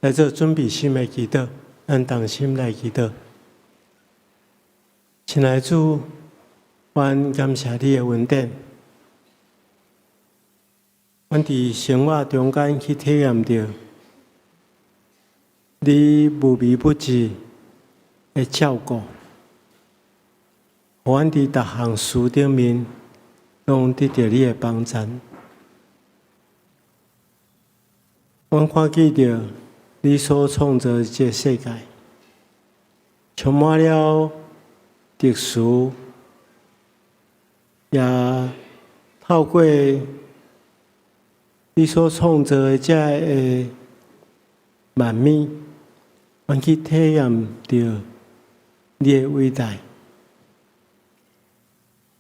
來做準備心的祈禱，咱同心來祈禱。親愛的主，阮感謝你的恩典。阮佇生活中間去體驗著你無微不至的照顧，予阮佇逐項事頂面攏得著你的幫贊。阮看見著你所創造的這个世界，充滿了特殊，也透過你所創造的這个萬物，阮去體驗著你的偉大。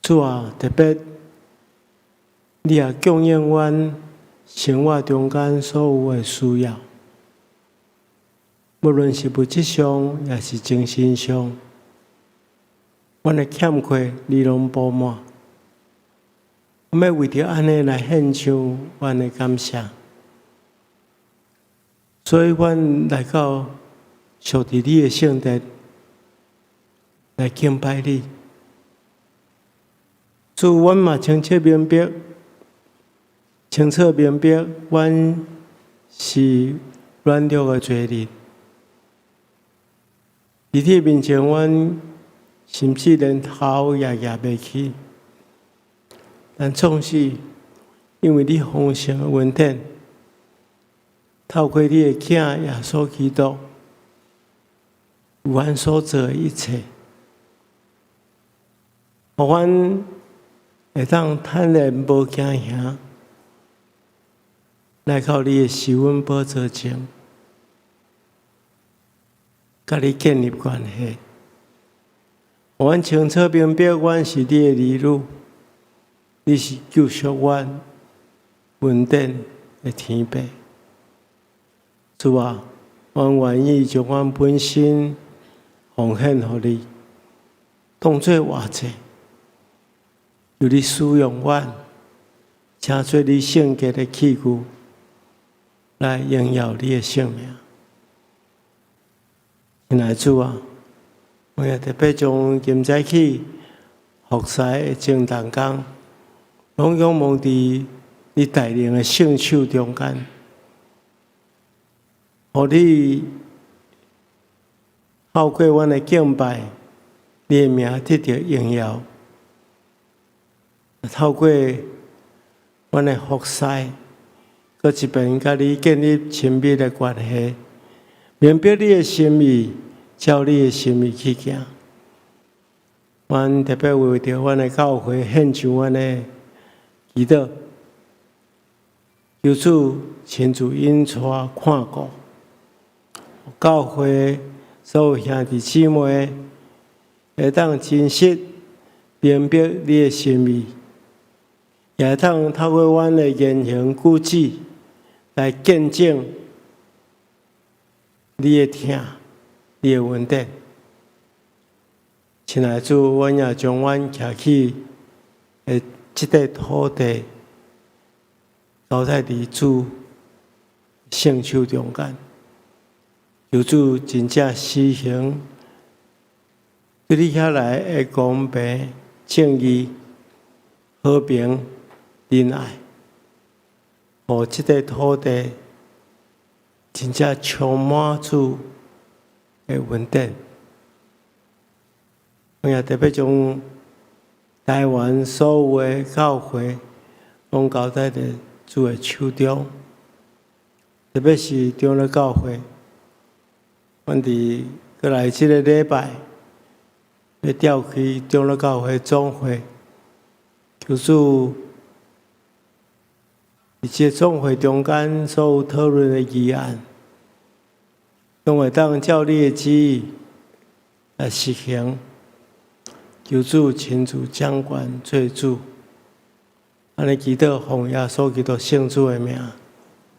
主啊，特別你也供應阮生活中間所有的需要，無論是物質上，抑是精神上，阮的欠缺，你攏補滿。阮欲為著按呢來獻上阮的感謝，所以阮來到屬佇你的聖殿來敬拜你。主，阮嘛清楚明白，清楚明白，阮是軟弱的罪人。佇你面前，阮甚至連頭也舉袂起。但縱使因為你豐盛的恩典，透過你的囝耶穌基督，為阮所做的一切，予阮會當坦然無驚嚇，來到你的施恩寶座前，佮你建立關係。予阮清楚明白，阮是你的兒女，你是救贖阮恩典的天父。主啊，阮願意將阮本身奉獻予你，當做活祭，求你使用阮，成做你聖潔的器具，來榮耀你的聖名。親愛的主啊，我也特別將今早起服侍的眾同工，攏仰望佇你帶領的聖手中間，予你透過阮的敬拜，你的名得著榮耀；透過阮的服侍，閣一遍佮你建立親密的關係，明白你的心意，照你的心意去行。阮特別為著阮的教會獻上阮的祈禱，求主親自引帶看顧，教會所有兄弟姊妹會當真實明白你的心意，也會當透過阮的言行舉止來見證你的疼、你的恩典。親愛的主，阮也將阮徛起的這塊土地交託佇主聖手中間，求主真正施行對你遐來的公平、正義、和平、仁愛，予這塊土地真正充滿主的恩典。我也特別將台灣所有的教會攏交託佇主的手中，特別是長老教會，阮佇過來這个禮拜欲召開長老教會總會，求主佇這个總會中間所有討論的議案，攏會當照你的旨意來實行。求主親自掌權做主，按呢祈禱奉耶穌基督聖子的名，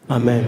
阿們。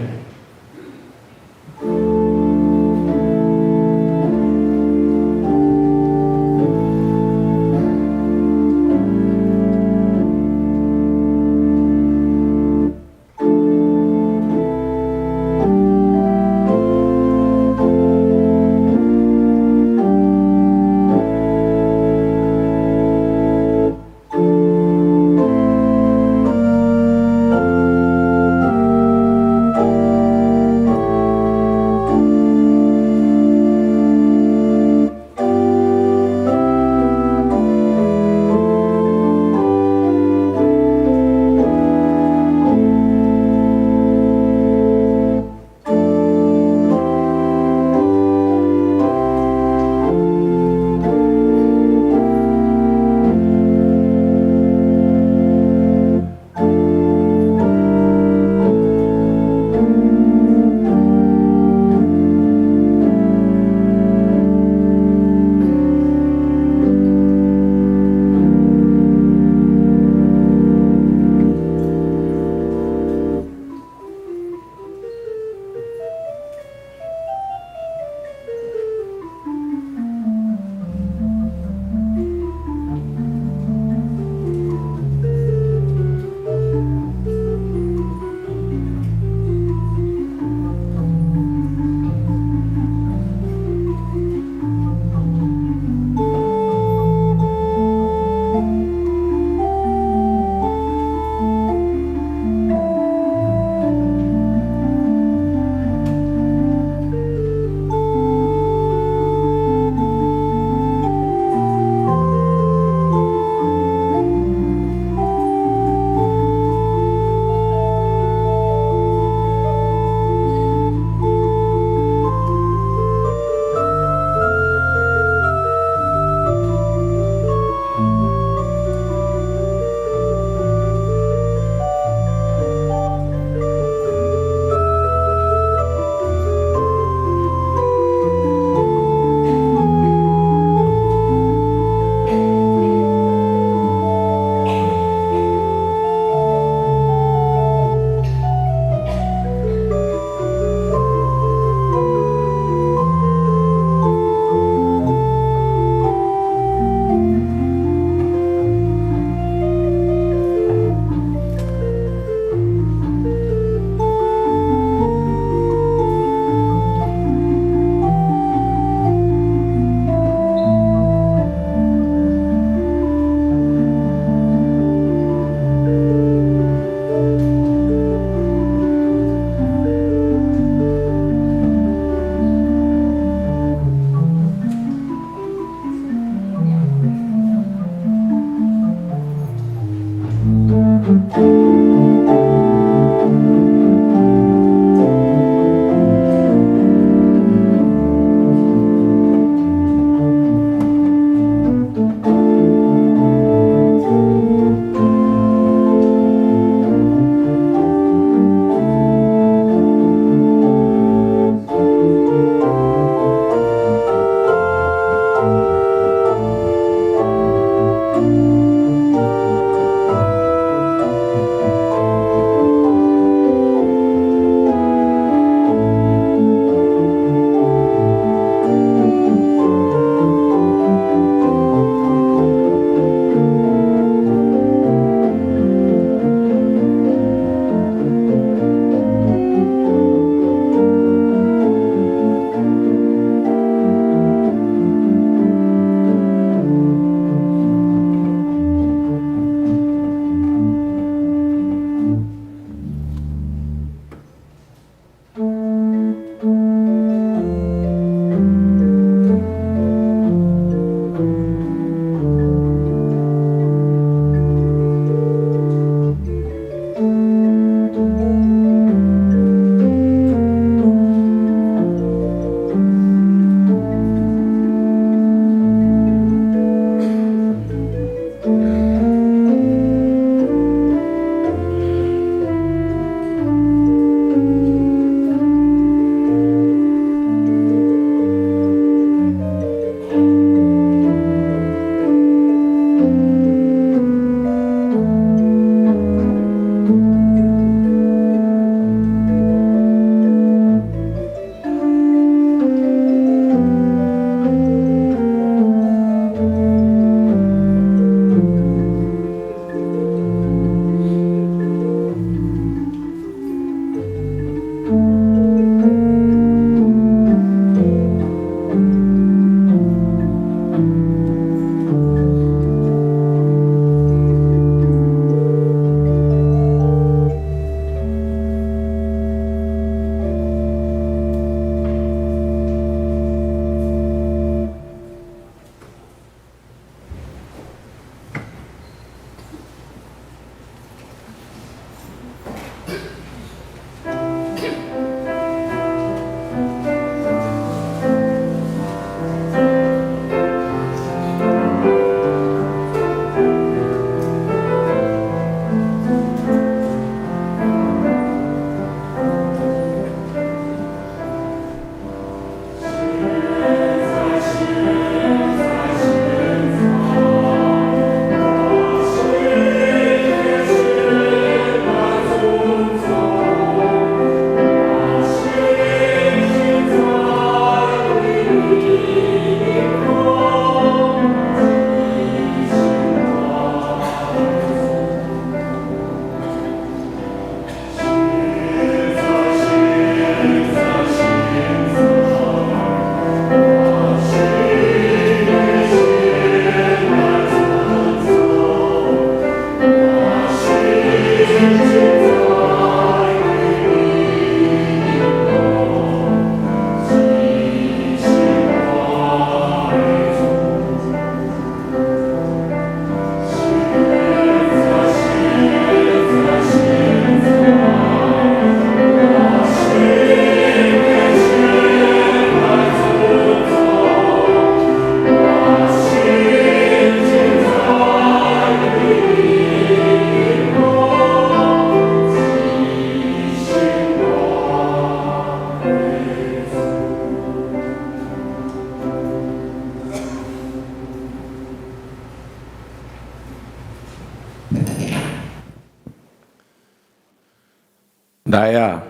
來啊，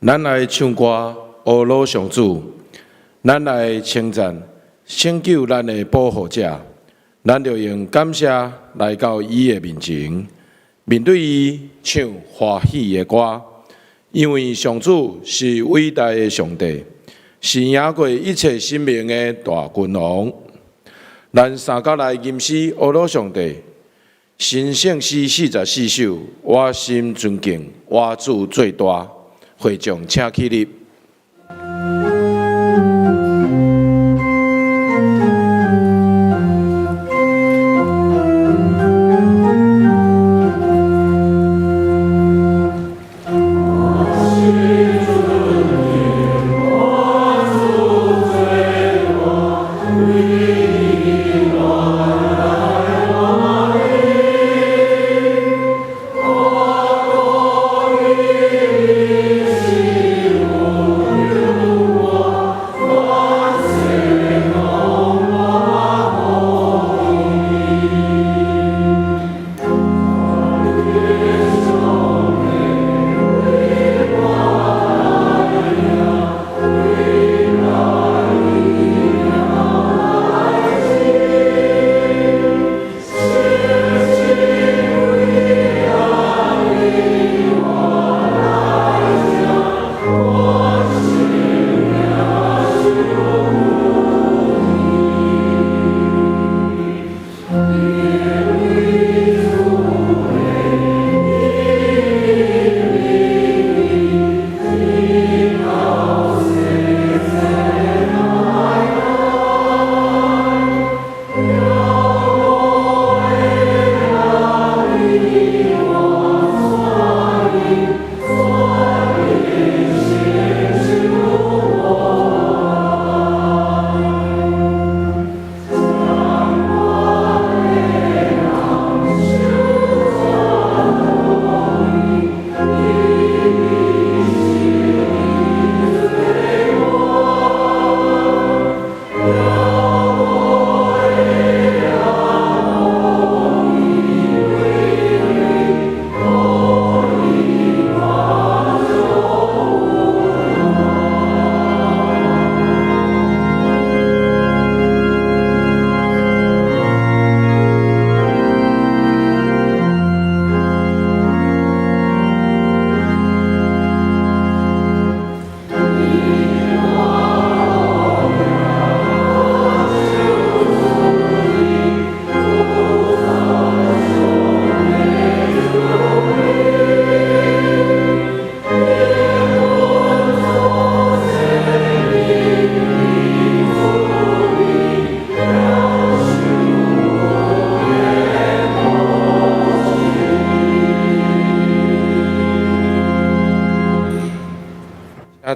咱來唱歌，呵咾上主；咱來稱讚拯救咱的保護者。咱著用感謝來到伊的面前，面對伊唱歡喜的歌，因為上主是偉大的上帝，是贏過一切生命的大君王。咱三甲來吟詩呵咾上帝，神聖詩44首，我心尊敬我主最大，會眾請起立。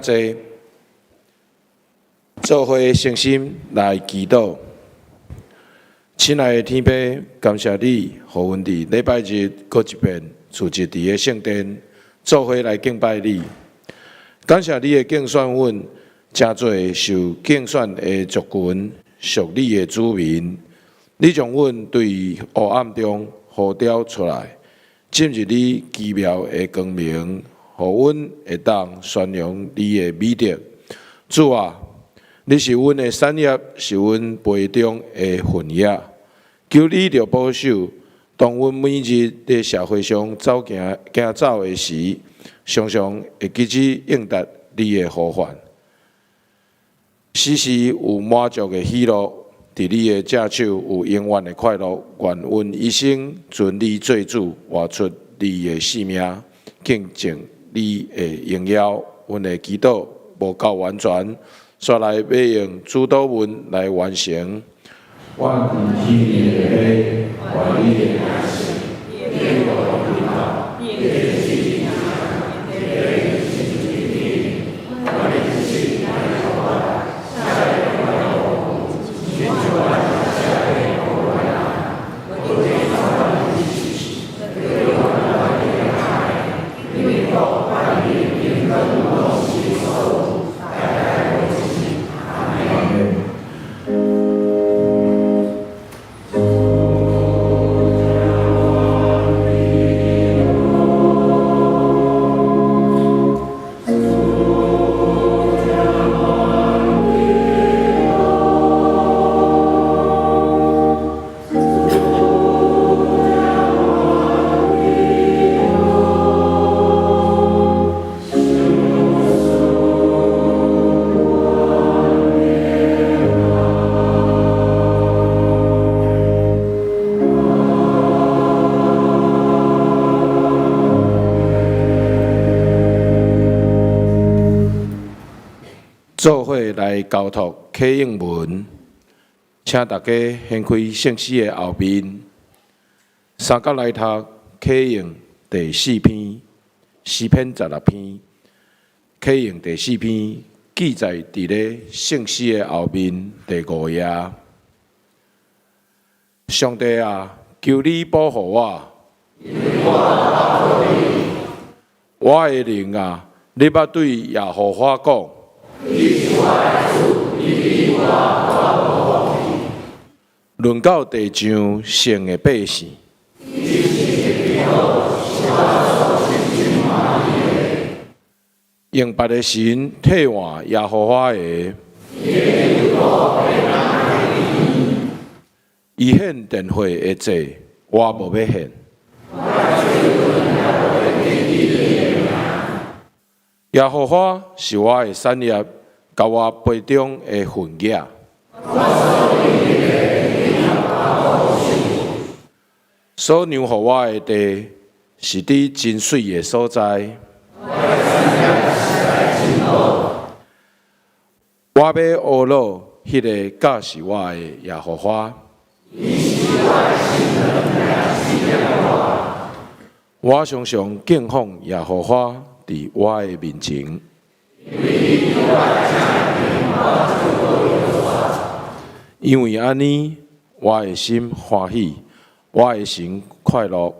請坐，做伙誠心來祈禱。親愛的天父，感謝你，予阮佇禮拜日閣一遍聚集佇个聖殿，做伙來敬拜你。感謝你的揀選阮，成做受揀選的族群，屬你的子民。你將阮對黑暗中呼召出來，進入你奇妙的光明，予阮會當宣揚你的美德。主啊，你是阮的產業，是阮杯中的份額。求你著保守，當阮每日佇社會上走行行走的時，常常會記起應答你的呼喚，時時有滿足的喜樂，佇你的正手有永遠的快樂。願阮一生尊你做主，活出你的生命，見證你的榮耀。阮的祈禱無夠完全，煞來欲用主禱文來完成。願天的父，願你的名聖， 阿門。來交託啟應文，請大家掀開聖詩的後面，三角來讀啟應第四篇，詩篇16篇，啟應第四篇記載佇咧聖詩的後面第五頁。上帝啊，求你保護我！我的靈啊，你欲對耶和華講。論到地上聖的百姓，用別的神替換耶和華的，伊獻電火的祭，我無欲獻。耶和華是我的產業，佮我杯中的份額。所讓予我的地，是佇真媠的所在。我欲呵咾彼个教示我的耶和華。我常常敬奉耶和華佇我的面前。因為按呢，我的心歡喜，我的神快樂。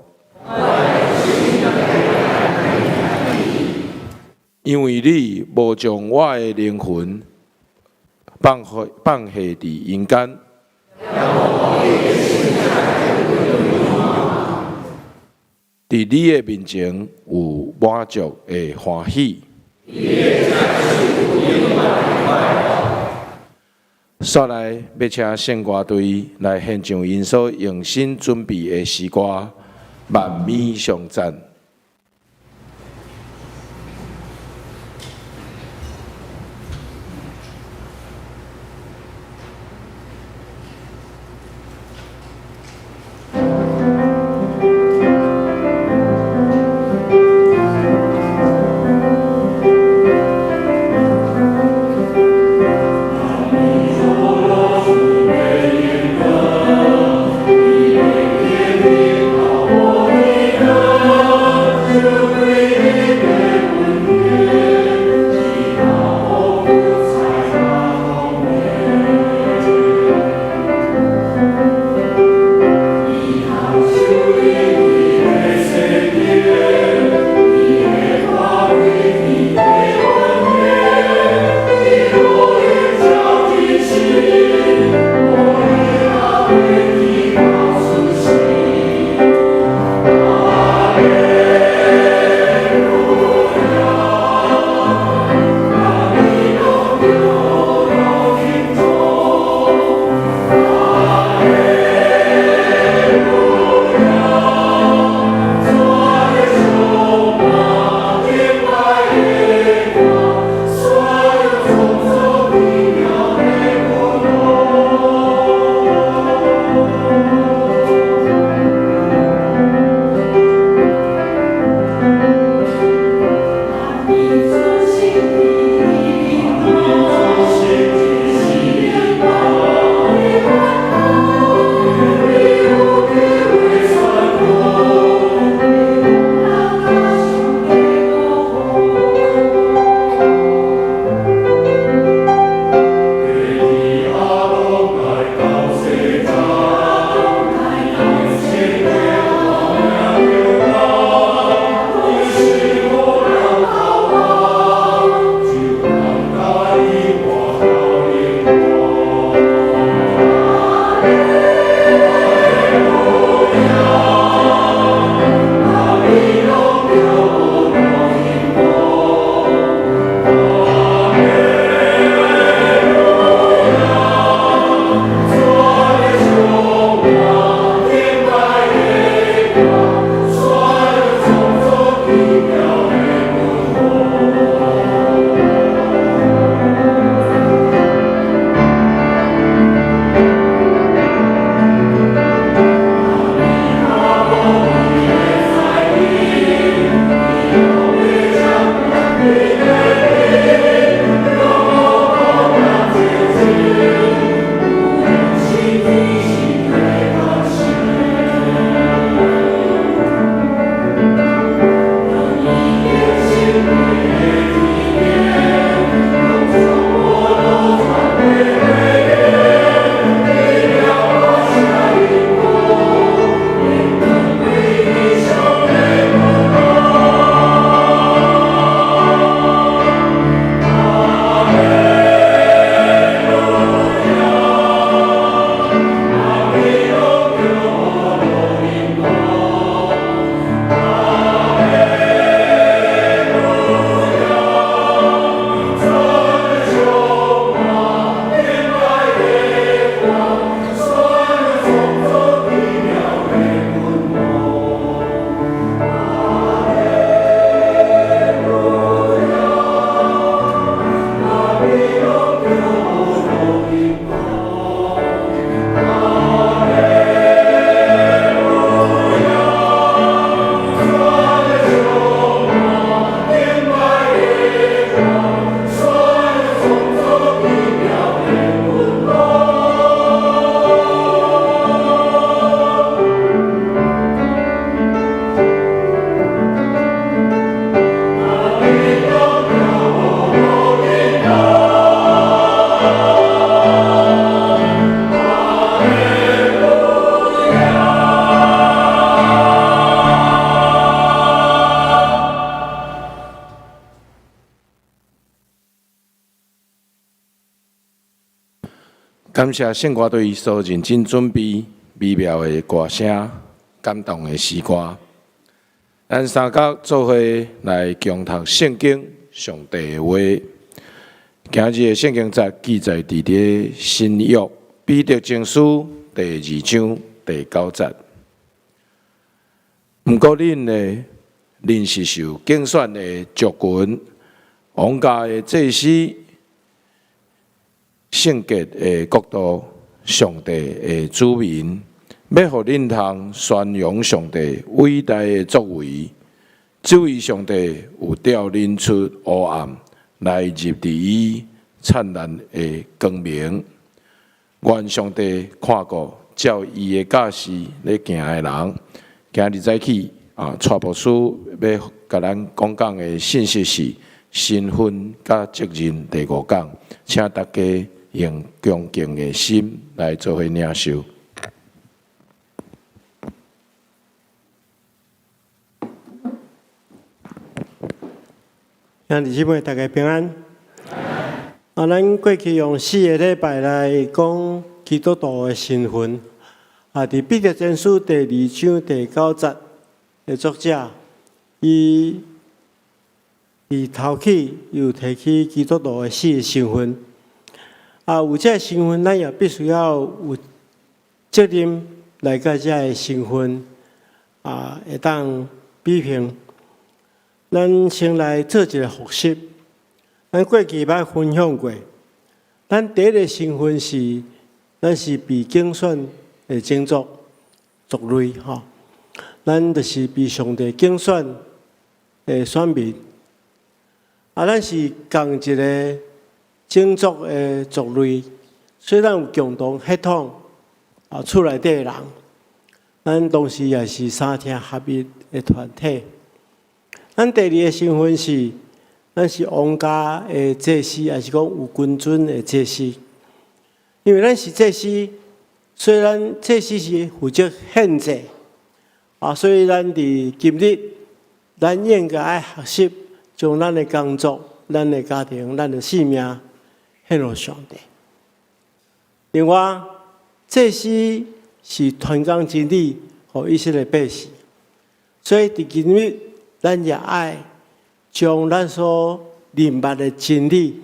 因為你無將我的靈魂放下佇陰間。佇你的面前有滿足的歡喜。煞來欲請聖歌隊來獻唱𪜶所用心準備的詩歌《萬米頌讚》。感謝聖歌隊所認真準備美妙的歌聲、感動的詩歌。咱三工做伙來共讀聖經上帝的話。今日的聖經節記載佇咧新約彼得前書第二章第九節。毋過恁呢，恁是受揀選的族群，王家的祭司，聖潔的國度，上帝的子民，欲予恁通宣揚上帝偉大的作為。這位上帝有召恁出黑暗，來入佇伊燦爛的光明。願上帝看顧照伊的教示咧行的人。今日早起啊，蔡牧師欲共咱講講的信息是身份佮責任第五講，請大家用恭敬的心來做伙領受。兄弟姊妹，大家平安。啊，咱過去用四个禮拜來講基督徒的身份。啊，佇彼得前書第二章第九節的作者，伊佇頭起又提起基督徒的四个身份。啊，有這个身份，咱也必須要有責任來佮這个身份啊，會當比拼。咱先來做一个複習。咱過去捌分享過，咱第一个身份是，咱是被揀選的種族族類吼，咱就是被上帝揀選的選民。啊，咱是仝一个種族的族類，雖然有共同血統啊，厝內底的人，咱同時也是三聽合一的團體。咱第二个身份是，咱是王家的祭司，抑是講有君尊的祭司。因為咱是祭司，所以咱祭司是負責獻祭啊，所以咱佇今日，咱應該愛學習將咱的工作、咱的家庭、咱的性命獻予上帝。另外，祭司是傳講真理予以色列百姓，所以佇今日，咱也愛將咱所認捌的真理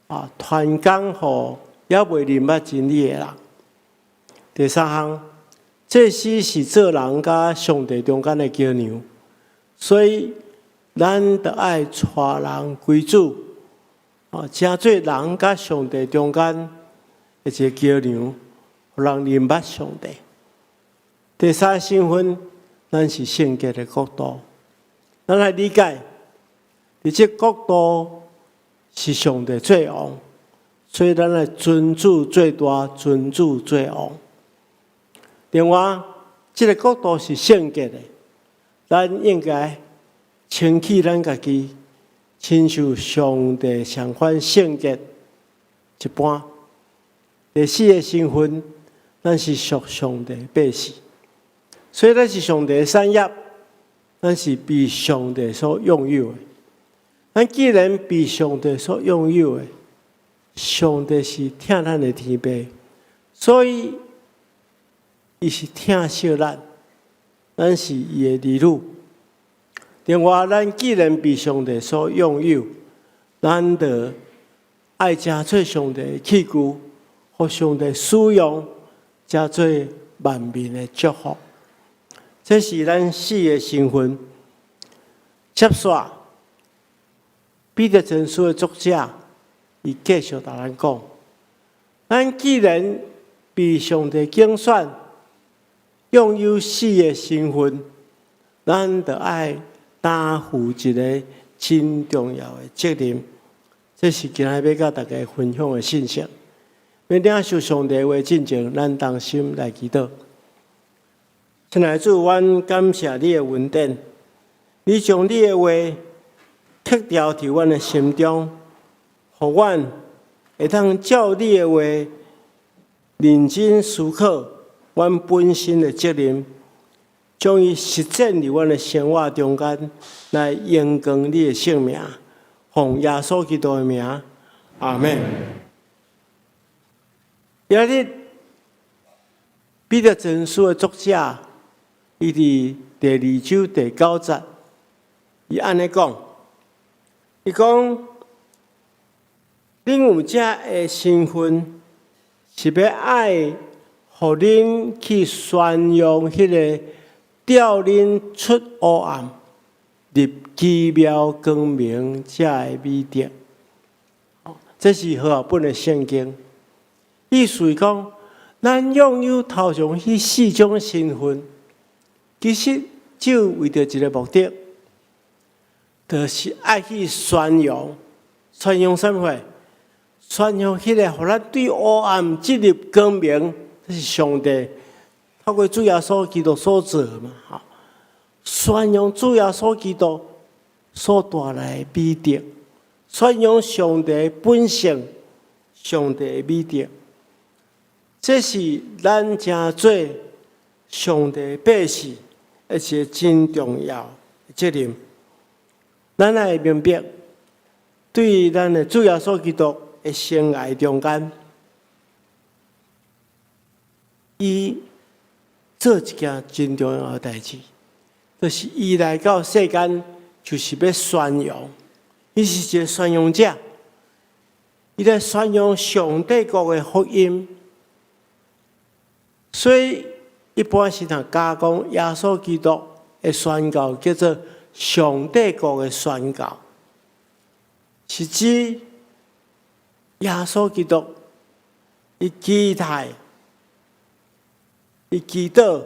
啊，傳講予猶未認捌真理的人。第三項，祭司是做人佮上帝中間的橋梁，所以咱著愛帶人歸主，啊，成做人佮上帝中間的一個橋梁，予人認捌上帝。第三身份，咱是聖潔的國度，咱來理解，佇這國度是上帝做王，所以咱來尊主做大，尊主做王。另外，這个國度是聖潔的，咱應該清洗咱家己，親像上帝相款聖潔一般。第四个身份，咱是屬上帝百姓，所以咱是上帝的產業，咱是被上帝所擁有的。咱既然被上帝所擁有的，上帝是疼咱的天父，所以伊是疼惜咱，咱是伊的兒女。另外，咱既然被上帝所擁有，咱就愛成做上帝的器具，予上帝使用，成做萬民的祝福。這是咱四个身份。接續，彼得前書的作者，伊繼續共咱講：咱既然被上帝揀選，擁有四个身份，咱就愛擔負一个真重要的責任。這是今日欲佮大家分享的信息。欲領受上帝話進前，咱同心來祈禱。親愛的主，阮感謝你的恩典，你將你的話刻雕佇阮的心中，予阮會當照你的話認真思考阮本身的責任，將伊實踐佇阮的生活中間，來榮光你的聖名，奉耶穌基督的名，阿們。今日彼得前書的作者，伊佇第二章第九節，伊按呢講，伊講：恁有這个身份，是欲愛予恁去宣揚彼个召恁出黑暗，入奇妙光明者的美德。這是和合本的聖經，意思是講，咱擁有頭前彼四種身份，其實只有為著一个目的，就是愛去宣揚，宣揚啥物貨？宣揚彼个，予咱對黑暗進入光明，這是上帝透過主耶穌基督所做的嘛？吼，宣揚主耶穌基督所帶來的美德，宣揚上帝本性、上帝的美德，這是咱成做上帝百姓一個真重要的責任。咱愛明白，對咱的主耶穌基督的生涯中間，伊做一件真重要的代誌，就是伊來到世間，就是欲宣揚，伊是一个宣揚者，伊來宣揚上帝國的福音。所以一般是若加講耶穌基督的宣告叫做上帝國的宣告，是指耶穌基督伊期待、伊祈禱，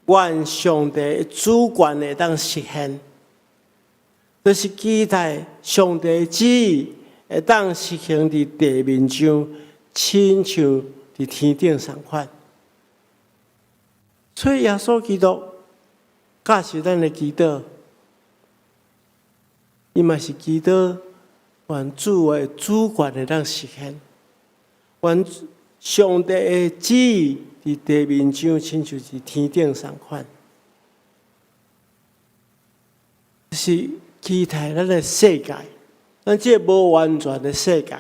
願上帝的主權會當實現，就是期待上帝旨意會當實行佇地面上，親像佇天頂仝款。所以耶穌基督教示咱的祈禱，伊嘛是祈禱願主的主權會當實現，願上帝的旨意佇地面上，親像佇天頂仝款，是期待咱的世界，咱這个無完全的世界，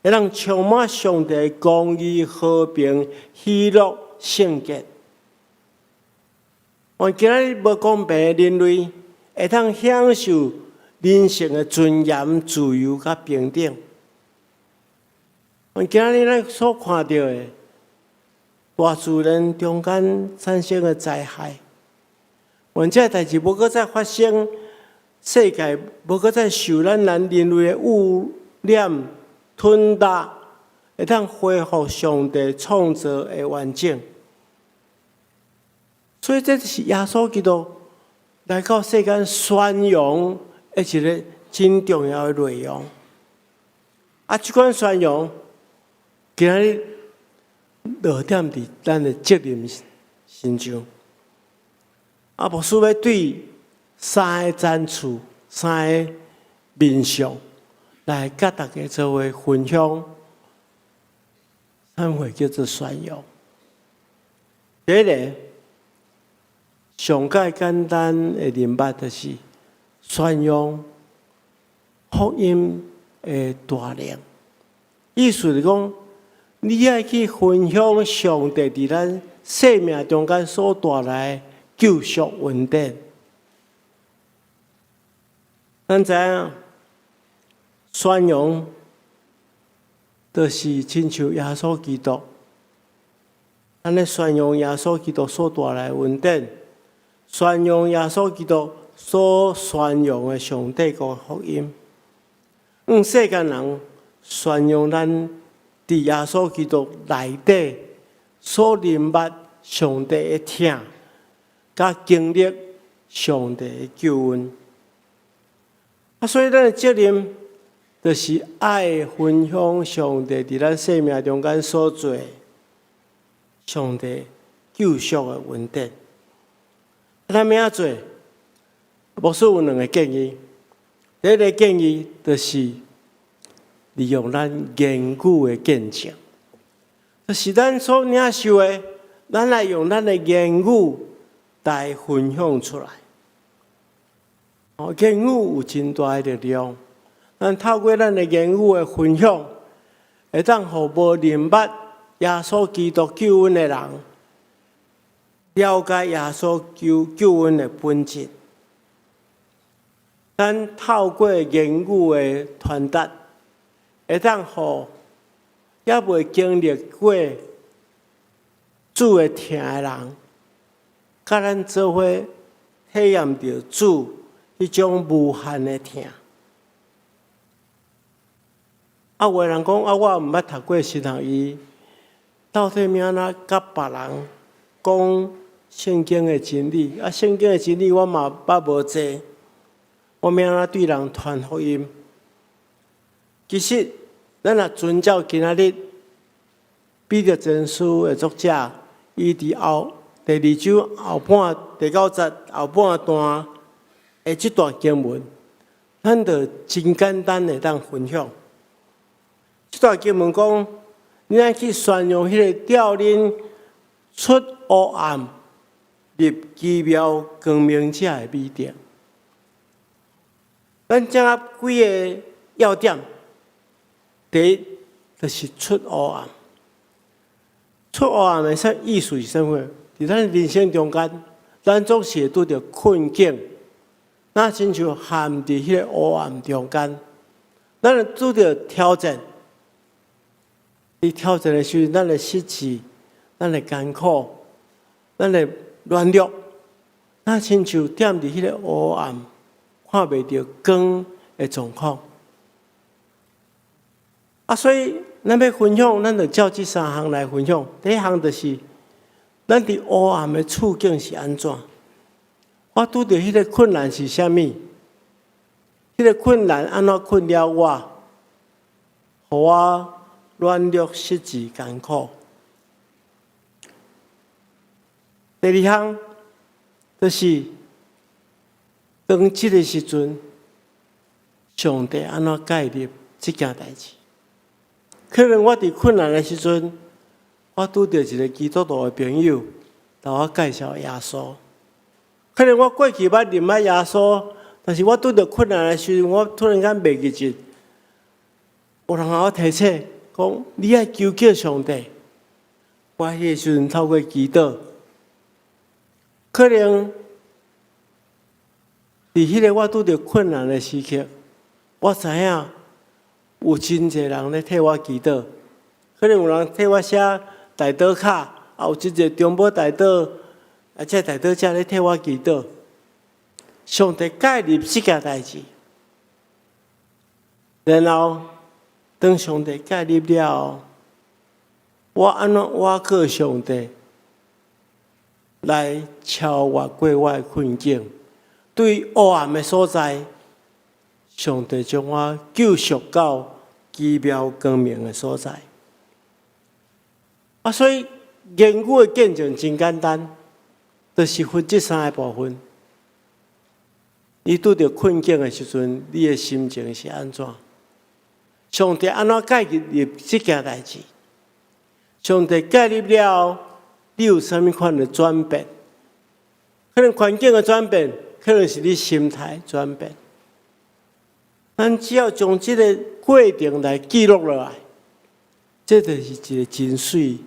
會當充滿上帝的公義、和平、喜樂、聖潔。願今仔日無公平的人類，會當享受人性的尊嚴、自由佮平等。願今仔日咱所看著的大自然中間產生的災害，願這代誌無閣再發生，世界無閣再受咱人類的污染吞噬，會當恢復上帝創造的完整。所以這是耶穌基督來到世間宣揚的一个真重要的內容。啊，這款宣揚今仔日落點佇咱的責任身上。啊，牧師欲對三个層次、三个面向來佮大家做伙分享，啥物叫做宣揚？第一个，上蓋簡單的認捌就是宣揚福音的大能。意思是講，你愛去分享上帝佇咱生命中間所帶來的救贖恩典。咱知影，宣揚就是親像耶穌基督，咱咧宣揚耶穌基督所帶來的恩典，宣揚耶穌基督所宣揚的上帝國福音，向世間人宣揚咱佇耶穌基督內底所認捌上帝的疼，佮經歷上帝的救恩。啊，所以咱的責任就是愛分享上帝佇咱生命中間所做的上帝救贖的恩典。咱欲按怎做？牧師有兩个建議。第一个建議就是利用咱言語的見證，就是咱所領受的，咱來用咱的言語來分享出來。哦，言語有真大的力量，咱透過咱的言語的分享，會當予無認捌耶穌基督救恩的人，了解耶穌救恩的本質。咱透過言語的傳達，會當予猶未經歷過主的疼的人，佮咱做伙體驗著主彼種無限的疼。啊，有的人講啊，我毋捌讀過神學院，到底欲按怎佮別人講聖經的真理？啊，聖經的真理我嘛捌無濟，我欲按怎對人傳福音？其實，咱若遵照今仔日彼得前書的作者，伊佇後第二章後半第九節後半段的這段經文，咱就真簡單會當分享。這段經文講，恁愛去宣揚彼个召恁出黑暗入奇妙光明者的美德。咱掌握幾个要點，第一就是出黑暗。出黑暗的啥意思是啥物？佇咱人生中間，咱總是會拄著困境，若親像陷佇彼个黑暗中間，咱會拄著挑戰。佇挑戰的時陣，咱會失志，咱會艱苦，咱會軟弱，若親像踮佇彼个黑暗，看袂著光的狀況。啊，所以咱欲分享，咱就照這三項來分享。第一項就是，咱佇黑暗的處境是按怎？我拄著彼个困難是啥物？彼个困難按怎困擾我？予我軟弱、失志、艱苦。第二項就是當這个時陣，上帝按怎介入這件代誌？可能我佇困難的時陣，我拄著一个基督徒的朋友，共我介紹耶穌。可能我過去捌認捌耶穌，但是我拄著困難的時陣，我突然間袂記得，有人共我提醒，講你愛求叫上帝。我彼个時陣透過祈禱，可能佇彼个我拄著困難的時刻，我知影有真濟人咧替我祈禱，可能有人替我寫代禱卡，也有真濟中保代禱，啊，這代禱者咧替我祈禱。上帝介入這件代誌，然後當上帝介入了後，我按怎倚靠上帝來超越過我的困境？對黑暗的所在，上帝將我救贖到奇妙光明的所在。啊，所以言語的見證真簡單，就是分這三个部分。你拄著困境的時陣，你的心情是按怎？上帝按怎介入這件代誌？上帝介入了後，你有啥物款的轉變？可能環境的轉變，可能是你心態轉變。咱只要將這个過程來記錄落來，這就是一个真媠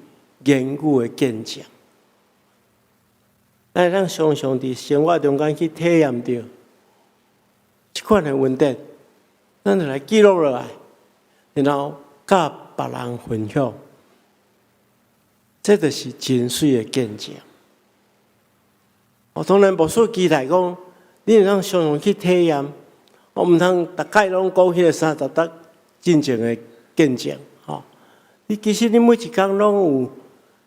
言語的見證。咱會當常常佇生活中間去體驗著這款的恩典，咱就來記錄落來，然後佮別人分享，這就是真媠的見證。我當然牧師期待講，你會當常常去體驗，我毋通逐擺攏講彼个30搭進前的見證，吼。你其實你每一工攏有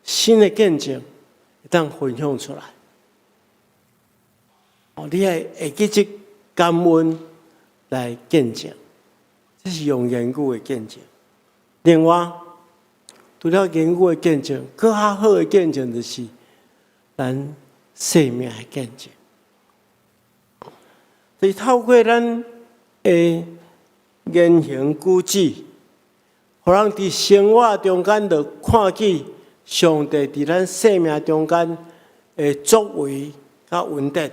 新的見證，會當分享出來。哦，你愛會記得感恩來見證，這是用言語的見證。另外，除了言語的見證，閣較好的見證就是咱生命的見證。就是透過咱的言行舉止，予人佇生活中間就看見上帝佇咱生命中間的作為佮恩典。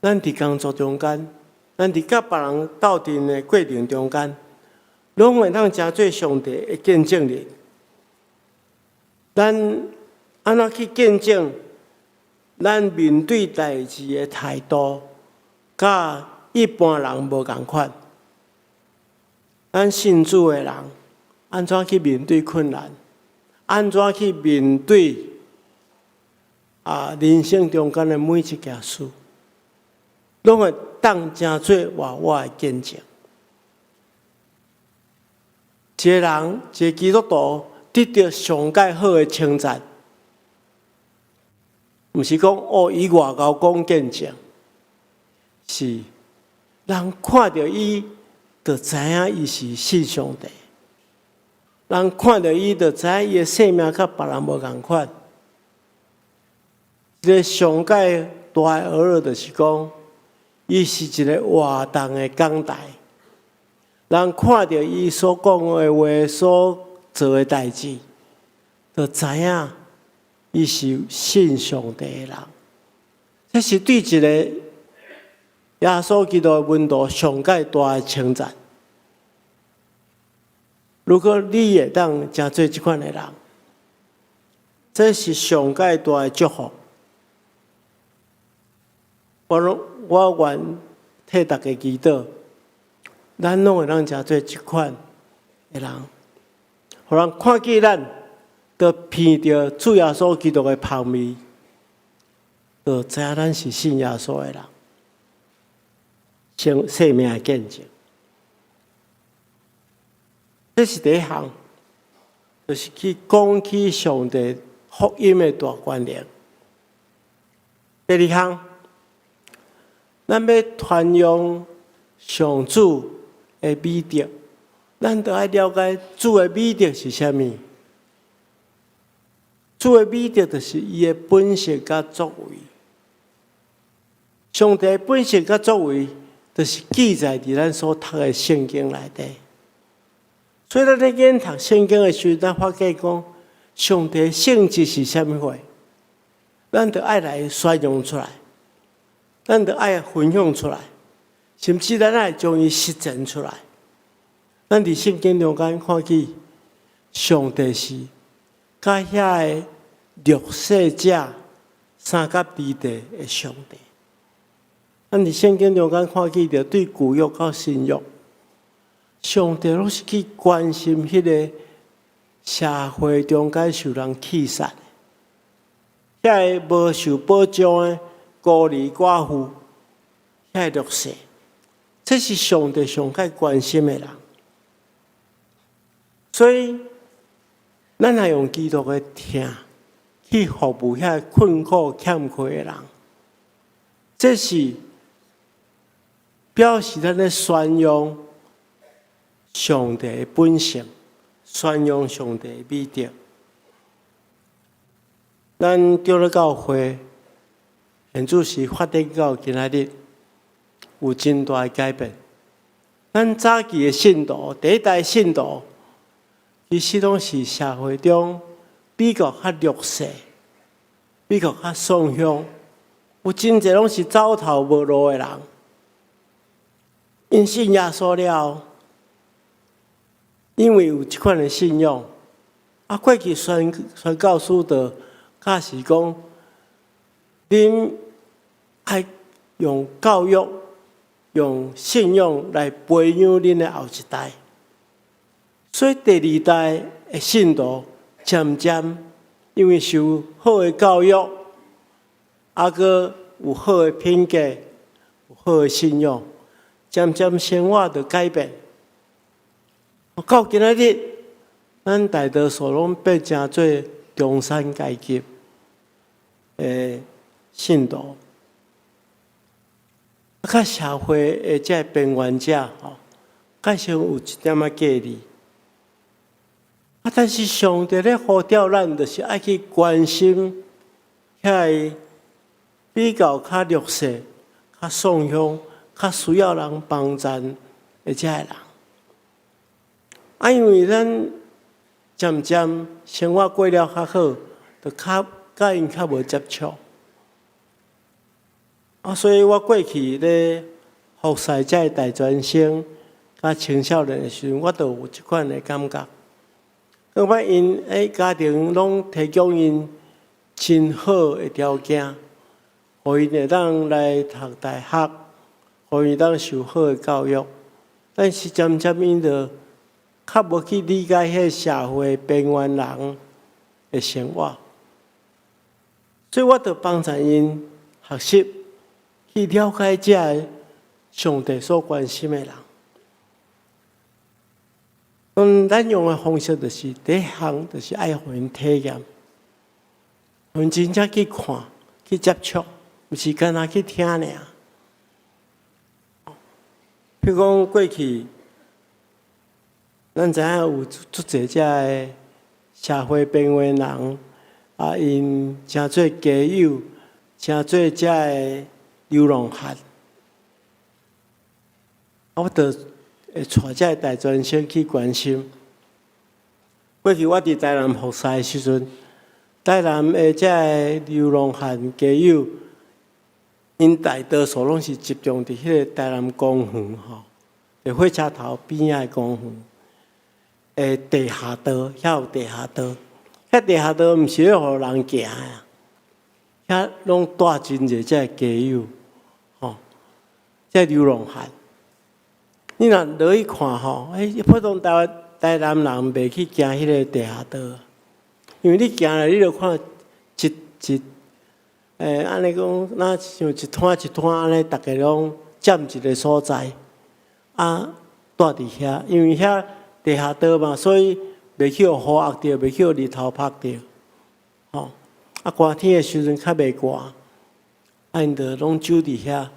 咱佇工作中間，咱佇佮別人鬥陣的過程中間，攏會當成做上帝的見證人。咱按怎去見證？咱面對代誌的態度，佮一般人無仝款。咱信主的人，按怎去面對困難？按怎去面對人生中間的每一件事，攏會當成做活活的見證。一个人，一个基督徒得著上蓋好的稱讚，毋是講哦，伊外𠢕講見證，是人看著伊，就知影伊是信上帝。人看著伊，就知影伊的生命佮別人無仝款。一个上蓋大的學樂就是講，伊是一个活動的講台。人看著伊所講的話、所做的代誌，就知影伊是信上帝的人。這是對一個耶穌基督的門徒上蓋大的稱讚。如果你會當成做這款的人，這是上蓋大的祝福。我願替大家祈禱，咱攏會當成做這款的人，予人看見咱，就聞著主耶穌基督的芳味，就知影咱是信耶穌的人，生命的見證。這是第一項，就是去講起上帝福音的大權能。第二項，咱欲傳揚上主的美德，咱著愛了解主的美德是啥物。主的美德就是伊的本性佮作為。上帝的本性佮作為，就是記載佇咱所讀的聖經內底。所以咱咧研讀聖經的時陣，咱發覺講，上帝的性質是啥物貨，咱著愛來宣揚出來，咱著愛分享出來，甚至咱愛將伊實踐出來。咱佇聖經中間看見，上帝是佮遐個弱勢者相佮離地的上帝。咱佇聖經中間看見著對舊約到新約，上帝攏是去關心彼個社會中間受人棄殺的，遐个無受保障的孤兒寡婦，遐个弱勢，這是上帝上較關心的人。所以，咱若用基督的疼去服務遐困苦欠缺的人，這是表示咱咧宣揚上帝的本性，宣揚上帝的美德。咱長老教會現主時發展到今仔日，有真大的改變。咱早期的信徒，第一代信徒，其實攏是社會中比較較弱勢、比較較喪鄉，有真濟攏是走投無路的人。𪜶信耶穌了，因為有這款的信仰，過去宣教師就教示講，恁愛用教育、用信仰來培養恁的後一代。所以第二代的信徒漸漸因為受好的教育，閣有好的品格、有好的信仰，漸漸生活就改變。到今仔日，咱大多數攏變成做中產階級的信徒，佮社會的這邊緣者吼，較少有一點仔距離。但是上帝咧呼召咱，就是愛去關心遐个比較較弱勢、較喪鄉、較需要人幫助的這个人。因為咱漸漸生活過了較好，就較佮𪜶較無接觸。所以我過去咧服侍這个大專生，佮青少年的時陣，我就有這款的感覺。感覺𪜶家庭攏提供𪜶真好的條件，予𪜶會當來讀大學，予𪜶當受好的教育。但是漸漸𪜶就較無去理解彼个社會邊緣人的生活，所以我就幫助𪜶學習去了解這个上帝所關心的人。咱用的方式就是第一項，就是愛予𪜶體驗，予𪜶真正去看、去接觸，毋是干焦去聽爾。譬如講過去，咱知影有足濟這个社會邊緣人，啊，𪜶成做街友，成做這个流浪漢，啊，我就會帶這個大專生去關心。過去我佇台南服侍的時陣，台南的這个流浪漢街友，𪜶大多數攏是集中佇彼个台南公園吼，佇火車頭邊仔的公園的地下道，遐有地下道，遐地下道毋是咧予人行的，遐攏蹛真濟這個街友，吼，這個流浪漢。你若落去看吼，普通台灣台南人袂去行彼个地下道，因為你行來，你就看一一，按呢講，若像一攤一攤按呢，逐家攏佔一个所在，啊，蹛佇遐，因為遐地下道嘛，所以袂去予雨壓著，袂去予日頭曬著，吼。啊，寒天的時陣較袂寒，啊，𪜶就攏守佇遐。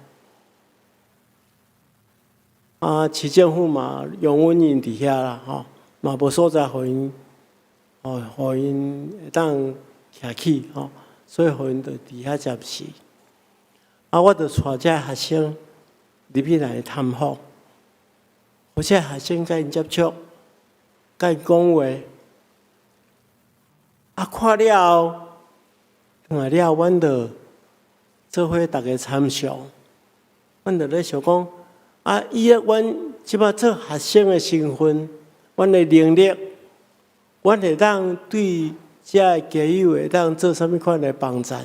啊，市政府嘛容忍𪜶佇遐啦，吼，嘛無所在予𪜶，吼，予𪜶會當徛起，吼，所以予𪜶就佇遐暫時。啊，我就帶這學生入去來探訪，予這學生佮𪜶接觸，佮𪜶講話。啊，看了後，轉來了後，阮就做伙逐家參詳，阮就咧想講，啊，以阮這擺做學生的身份，阮的能力，阮會當對這个街友會當做啥物款的幫助？啊，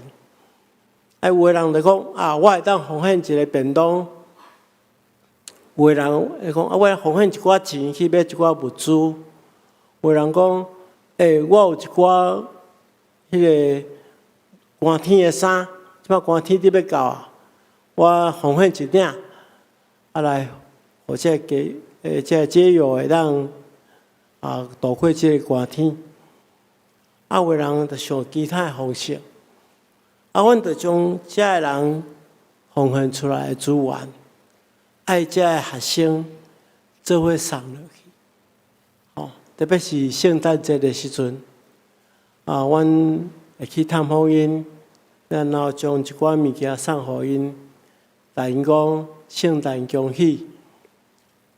有的人就講啊，我會當奉獻一个便當；有的人會講啊，我奉獻一寡錢去買一寡物資；有的人講，欸，我有一寡彼个寒天的衫，這擺寒天佇欲到啊，我奉獻一領，啊來，予這个街，這个街友會當啊度過這个寒天。啊，有的人就想其他的方式，啊，阮就將這个人奉獻出來的資源，愛這个學生做伙送落去，吼，特別是聖誕節的時陣，啊，阮會去探訪𪜶，然後將一寡物件送予𪜶，共𪜶講聖誕恭喜，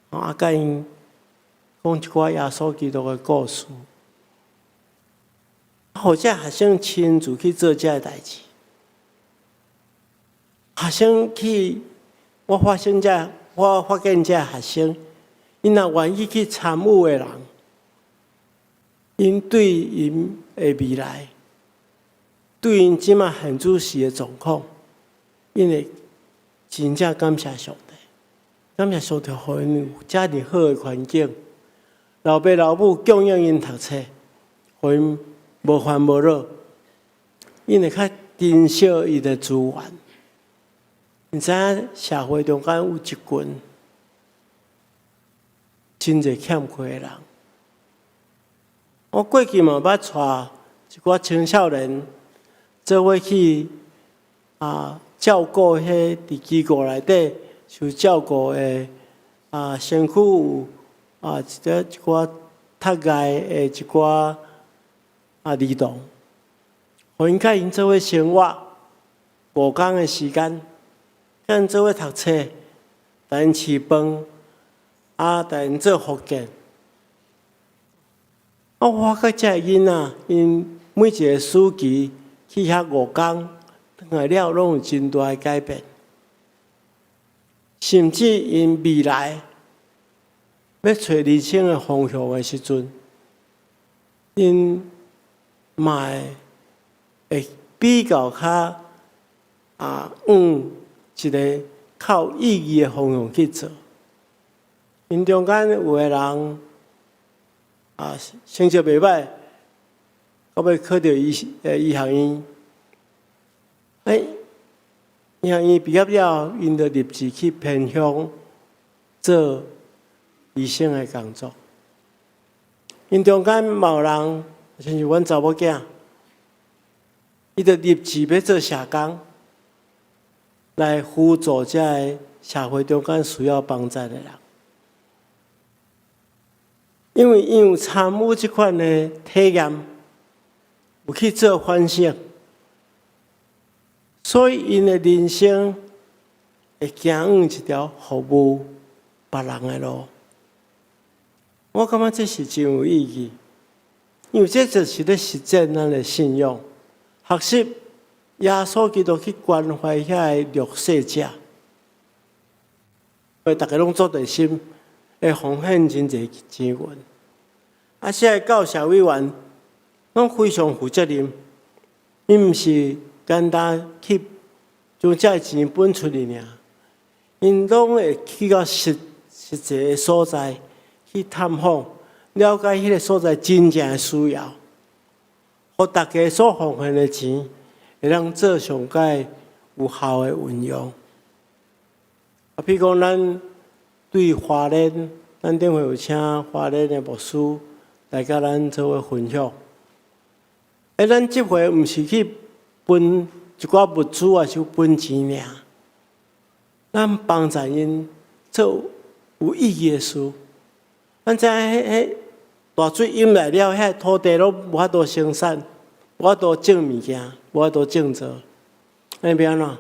啊，佮𪜶講一寡耶穌基督的故事，予這學生親自去做這个代誌。學生去，我發現這學生，𪜶若願意去參與的人，𪜶對𪜶的未來，對𪜶這馬現主時的狀況，𪜶會真正感謝上帝，感謝上帝予𪜶有遮爾好的環境，老爸老母供應𪜶讀冊，予𪜶無煩無惱，𪜶會較珍惜伊的資源。你知影社會中間有一群真濟欠缺的人。我過去嘛捌帶一寡青少年做伙去啊照顧彼佇機構內底受照顧的啊，身軀有啊一寡窒礙的一寡啊兒童，予𪜶佮𪜶做伙生活5工的時間。佮𪜶做伙讀冊，共𪜶飼飯，啊，共𪜶做復健。啊，我發覺這个囡仔，𪜶每一个暑期去遐五工，轉來了攏有真大的改變，甚至𪜶未來欲揣人生的方向的時陣，𪜶嘛會比較較往一个較有意義的方向去做。𪜶中間有的人成績袂䆀，到尾考著醫學院。醫學院畢業了，𪜶就立志去偏鄉做醫生的工作。𪜶中間嘛有人，親像阮查某囝，伊就立志欲做社工，來輔助這个社會中間需要幫助的人。因為𪜶有參與這款的體驗，有去做反省，所以𪜶的人生會行往一條服務別人的路。我感覺這是真有意義，因為這就是咧實踐咱的信仰，學習耶穌基督去關懷遐个弱勢者，因為逐家攏做熱心，會奉獻真濟錢銀。這个教社委員攏非常負責任，𪜶毋是簡單去將這个錢分出去爾，𪜶攏會去到實際的所在去探訪，了解彼个所在真正的需要，予大家所奉獻的錢會當做上蓋有效的運用。比如講，咱對花蓮，咱頂回有請花蓮的牧師來佮咱做伙分享。咱這回毋是去分一寡物資，抑是分錢爾，咱幫助𪜶做有意義的事。咱知影彼大水淹來了，遐土地攏無法度生產，無法度種物件，無法度種作。按呢欲按怎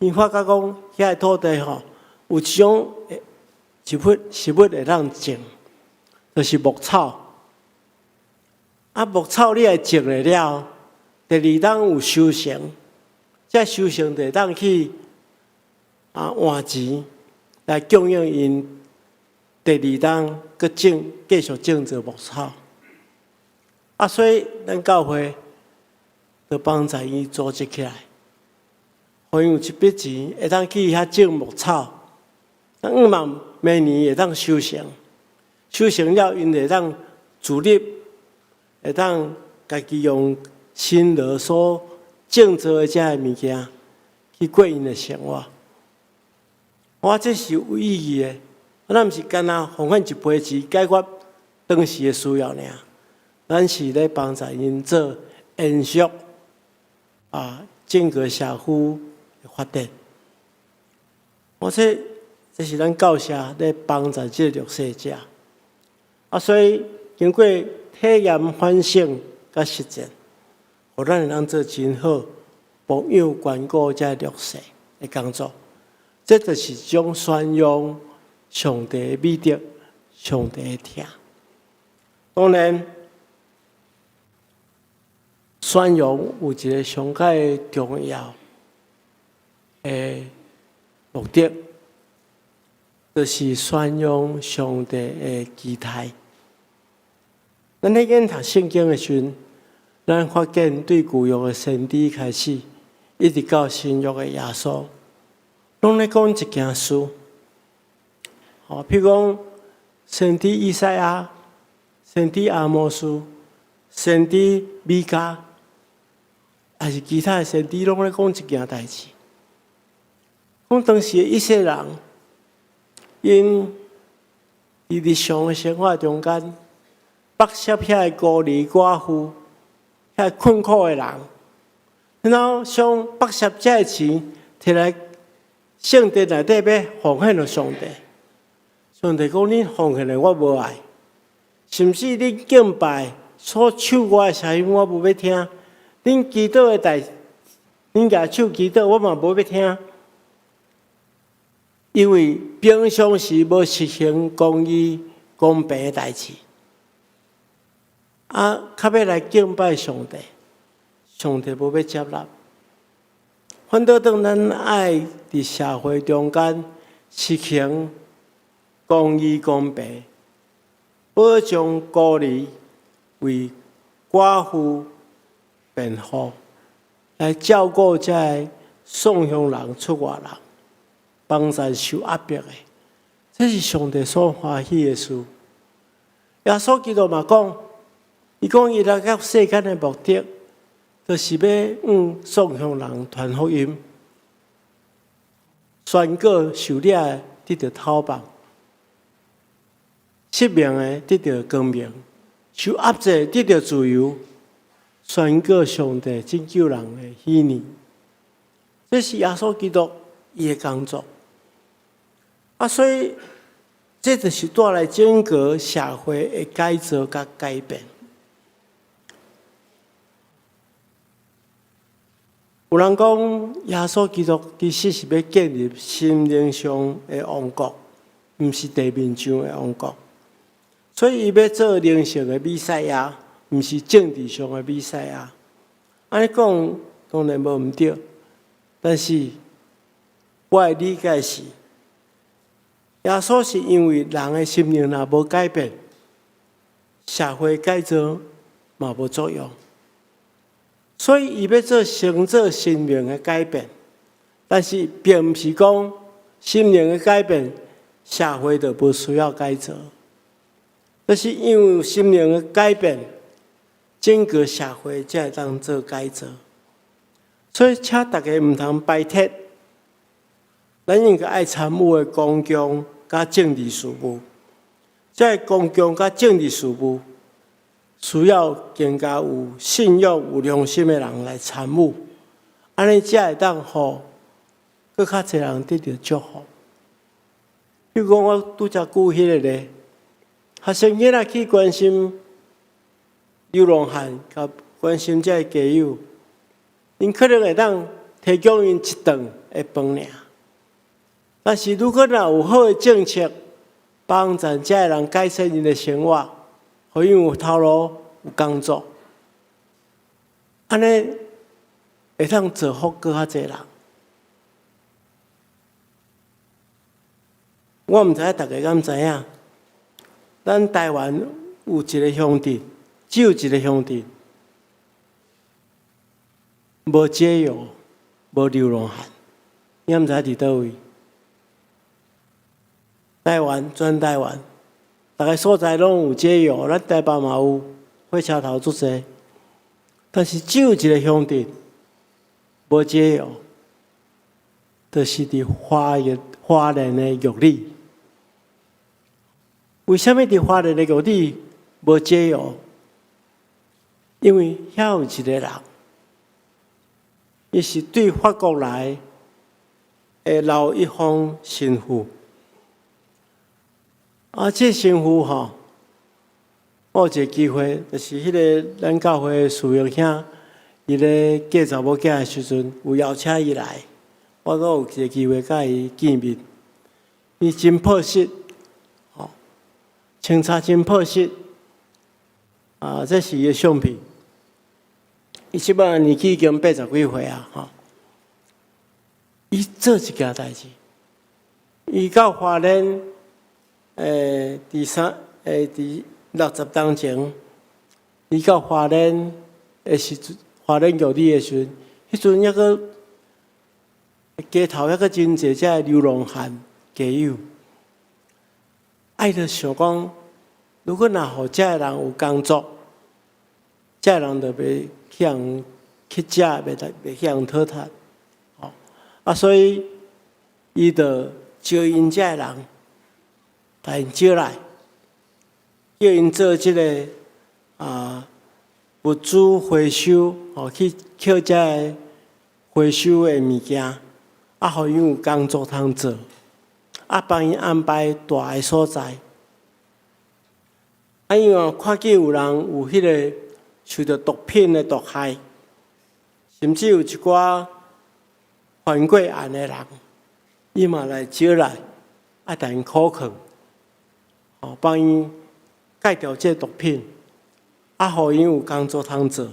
？𪜶發覺講，遐個土地吼，有一種植物會當種，就是牧草。牧草你若種落了，第二冬有收成，這收成就會當去換錢來供應𪜶第二冬閣種，繼續種做牧草。所以咱教會就幫助伊組織起來，予𪜶有一筆錢會當去遐種牧草，咱向望明年會當收成，收成了𪜶會當自立，會當家己用辛勞所種做的這个物件去過𪜶的生活。我這是有意義的，咱毋是干焦奉獻一筆錢解決當時的需要爾，咱是咧幫助𪜶做延續整個社區的發展。我這是咱教社咧幫助這個弱勢者。所以經過體驗、反省佮實踐，予咱會當做真好牧養關顧這弱勢的工作。這就是一種宣揚上帝的美德、上帝的疼。當然，宣揚有一个上蓋重要的目的，就是宣揚上帝的期待。咱咧研讀聖經的時陣，咱發現對舊約的先知開始，一直到新約的耶穌，攏咧講一件事。譬如講，先知以賽亞、先知阿摩司、先知米迦，抑是其他的先知，攏咧講一件代誌。講當時的以色列人，𪜶佇日常的生活中間，剝削遐个孤兒寡婦、遐困苦的人，然後將剝削這个錢提來聖殿內底欲奉獻予上帝。上帝講：恁奉獻的我無愛，甚至恁敬拜所唱歌的聲音我無欲聽，恁祈禱的代，恁舉手祈禱我嘛無欲聽，因為平常時無實行公義、公平的代誌。較欲來敬拜上帝，上帝無欲接納。反倒當咱愛佇社會中間實行公義、公平，保障孤兒為寡婦辯護，來照顧這个喪鄉人、出外人，幫助受壓迫的，這是上帝所歡喜的事。耶穌基督嘛講，伊講伊來到世間的目的，就是欲向喪鄉人傳福音，宣告受掠的得著釋放，失明的得著光明，受壓制得著自由，宣告上帝拯救人的喜年。這是耶穌基督伊的工作。啊，所以這就是帶來整個社會的改造佮改變。有人講，耶穌基督其實是欲建立心靈上的王國，毋是地面上的王國。所以，伊欲做靈性的彌賽亞，毋是政治上的彌賽亞。按呢講當然無毋對，但是我的理解是，耶穌是因為人的心靈若無改變，社會改造嘛無作用，所以伊欲做先做心靈的改變，但是並毋是講心靈的改變，社會就無需要改造。這是因為心靈的改變，整個社會才會當做改造。所以，請大家毋通排斥，咱應該愛參與的公共佮政治事務。這个公共佮政治事務需要更加有信仰、有良心的人來參與，按呢才會當予閣較濟人得著祝福。比如講，我拄才舉彼个例，學生囡仔去關心流浪漢，佮關心這个街友，𪜶可能會當提供𪜶一頓的飯爾。但是如果若有好的政策，幫助這个人改善𪜶的生活，予𪜶有頭路、有工作，按呢會當造福閣較濟人。我毋知影大家敢知影，咱台灣有一个鄉鎮，只有一个鄉鎮，無街友，無流浪漢，你敢知佇佗位？台灣，全台灣，逐个所在攏有街友，咱台北嘛有，火車頭足濟，但是只有一个鄉鎮無街友，就是佇花蓮花蓮的玉里。為啥物佇花蓮的玉里無街友？因為遐有一個人，伊是對法國來的劉一峰神父。啊，這神父吼，我有一個機會，就是彼个咱教會的師兄兄，伊咧嫁查某囝的時陣，有邀請伊來，我閣有一個機會佮伊見面。伊真樸實，吼，穿插真樸實。啊，這是伊的相片。伊這擺年紀已經八十幾歲啊，吼。伊做一件代誌，伊到花蓮。佇三，佇60冬前，伊到花蓮的時陣，花蓮玉里的時陣，彼陣猶閣街頭猶閣真濟這个流浪漢街友，伊就想講，如果若予這个人有工作，這个人就袂去予乞食，袂去予討趁，吼，啊，所以伊就招𪜶這个人。共𪜶招來，叫𪜶做這个物資回收，吼，去抾這个回收的物件，啊，予𪜶有工作通做，啊，幫𪜶安排蹛的所在。啊，因為看見有人有彼个受著毒品的毒害，甚至有一寡犯過案的人，伊嘛來招來，啊，共𪜶苦勸。哦，幫𪜶戒掉這毒品，啊，予𪜶有工作通做，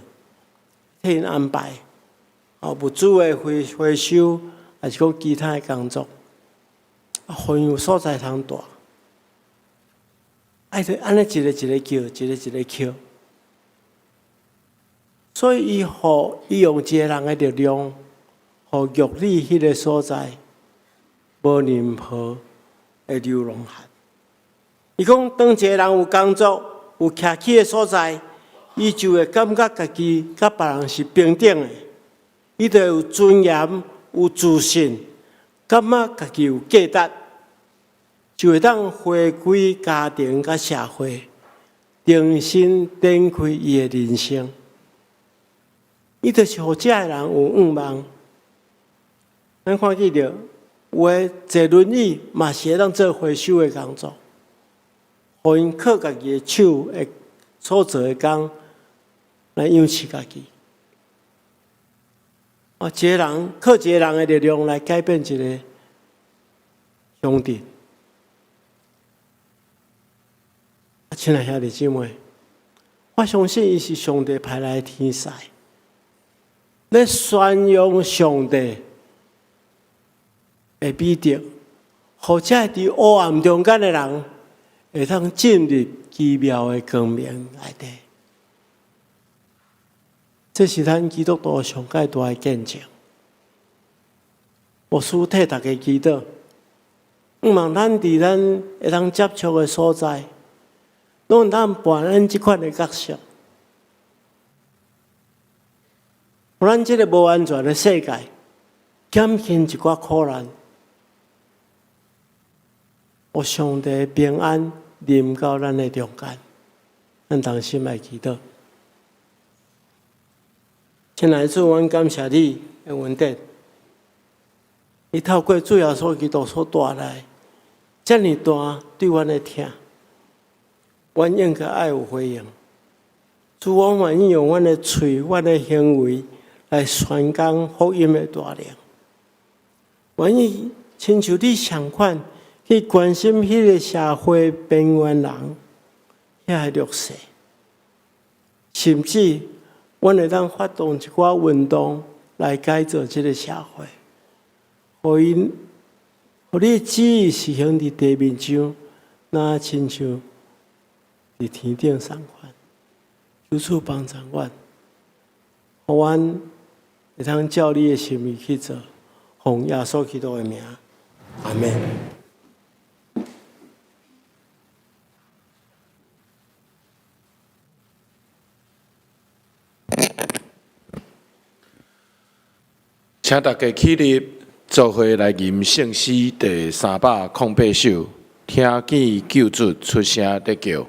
替𪜶安排，哦，物資的回收，抑是講其他的工作，啊，予𪜶有所在通蹛。愛著按呢一个一个叫，一个一个叫。所以伊予伊用一个人的力量，予玉里彼个所在無任何的流浪漢。伊講，當一個人有工作、有徛起的所在，伊就會感覺家己佮別人是平等的，伊就有尊嚴、有自信，感覺家己有價值，就會當回歸家庭佮社會，重新展開伊的人生。伊就是予這个人有願望。咱看見著，有的坐輪椅嘛是會當做回收的工作，予𪜶靠家己的手會所做的工來養飼家己。哦，一個人靠一個人的力量來改變一個鄉鎮。啊，親愛兄弟姊妹，我相信伊是上帝派來的天使，咧宣揚上帝的美德，予這佇黑暗中間的人會當進入奇妙的光明內底。這是咱基督徒上蓋大的見證。牧師替大家祈禱，向望咱佇咱會當接觸的所在，攏會當扮演這款的角色。予咱這个無安全的世界，減輕一寡苦難，予上帝平安臨到咱的中間，咱同心來祈禱。親愛的主，阮感謝你的恩典，你透過主耶穌基督所帶來遮爾大對阮的疼，阮應該愛有回應。主，我願意用阮的喙、阮的行為來宣講福音的大能。願意親像你仝款去關心彼个社會邊緣人、遐个弱勢，甚至阮會當發動一寡運動來改造這个社會，予𪜶，予你旨意實行佇地面上，若親像佇天頂仝款。求主幫助阮，予阮會當照你的心意去做，奉耶穌基督的名，阿們。請大家起立，做伙來吟聖詩第308首，聽見救主出聲咧叫。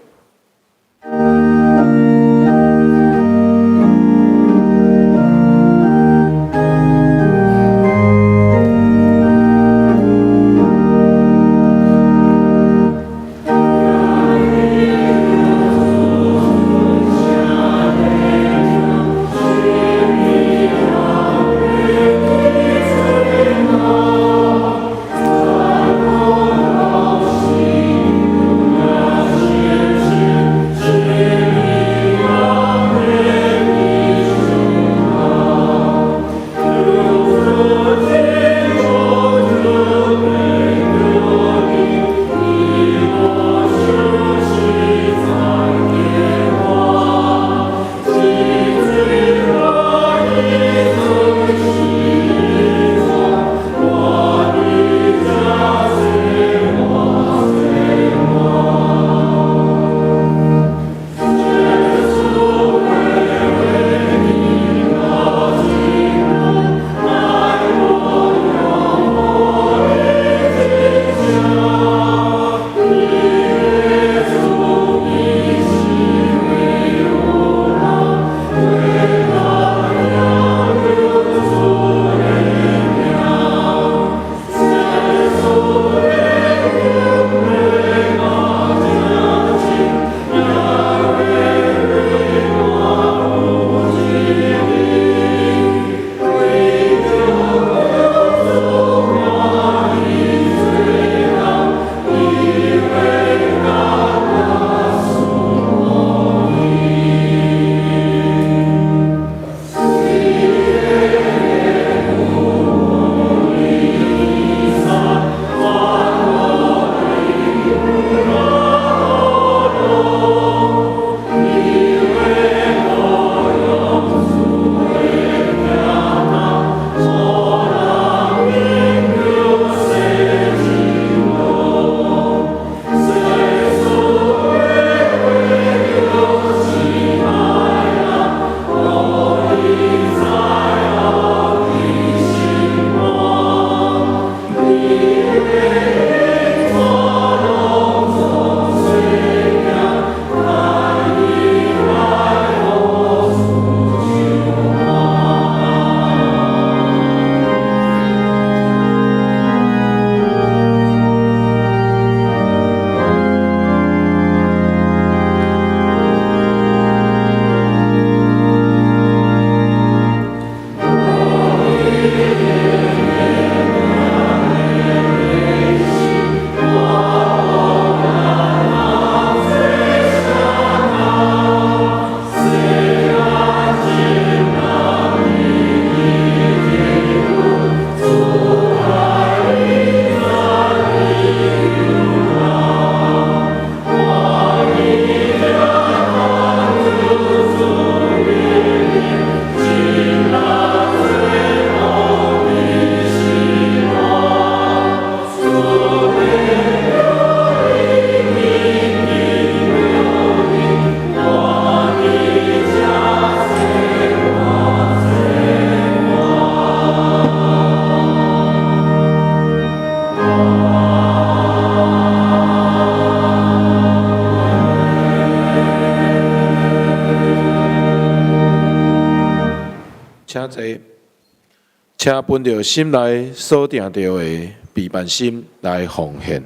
請坐，請本著心內所定著的備辦心來奉獻。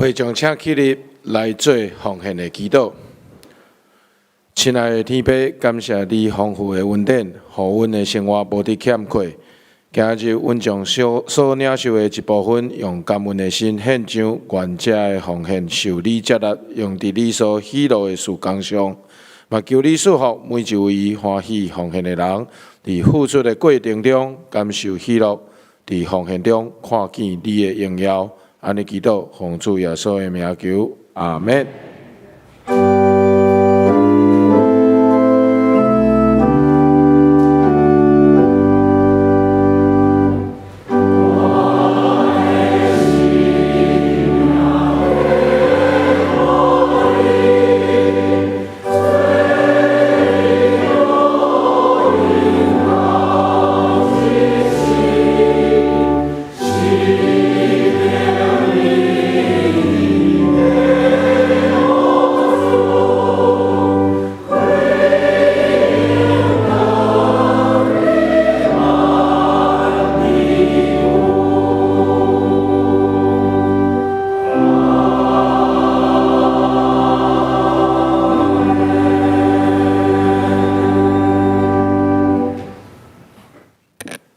會眾請起立來做奉獻的祈禱。親愛的天父，感謝你豐富的恩典，予阮的生活無佇欠缺。今日阮將所所領受的一部分，用感恩的心獻上，願這个奉獻受你接納，用佇你所喜樂的事工上。嘛求你賜福每一位歡喜奉獻的人，佇付出的過程中感受喜樂，佇奉獻中看見你的榮耀。按呢祈禱，奉主耶穌的名求，阿們。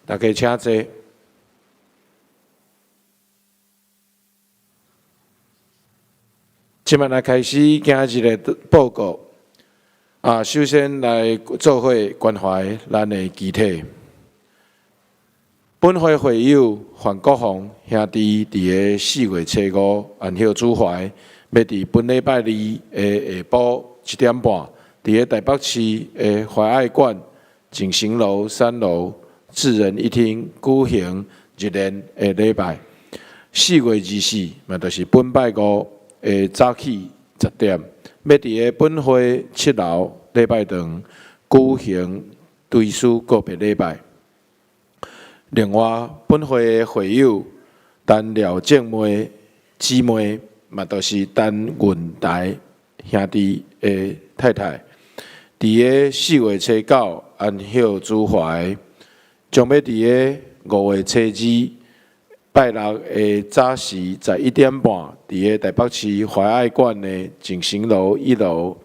大家請坐。這擺來開始今日的報告。啊，首先來做伙關懷咱的肢體。本會會友范國宏兄弟佇个4月初5安息主懷，欲佇本禮拜二的下晡7點半，佇个台北市的懷愛館錦行樓3樓。智仁一廳舉行入殮的禮拜。4月24，嘛就是本拜五的早起10點，欲佇个本會7樓禮拜堂舉行追思告別禮拜。另外，本會的會友陳廖正妹姊妹，嘛就是陳雲台兄弟的太太，佇个4月初9安息主懷，將欲佇个5月初2拜六的早時11點半，佇个台北市懷愛館的景行樓1樓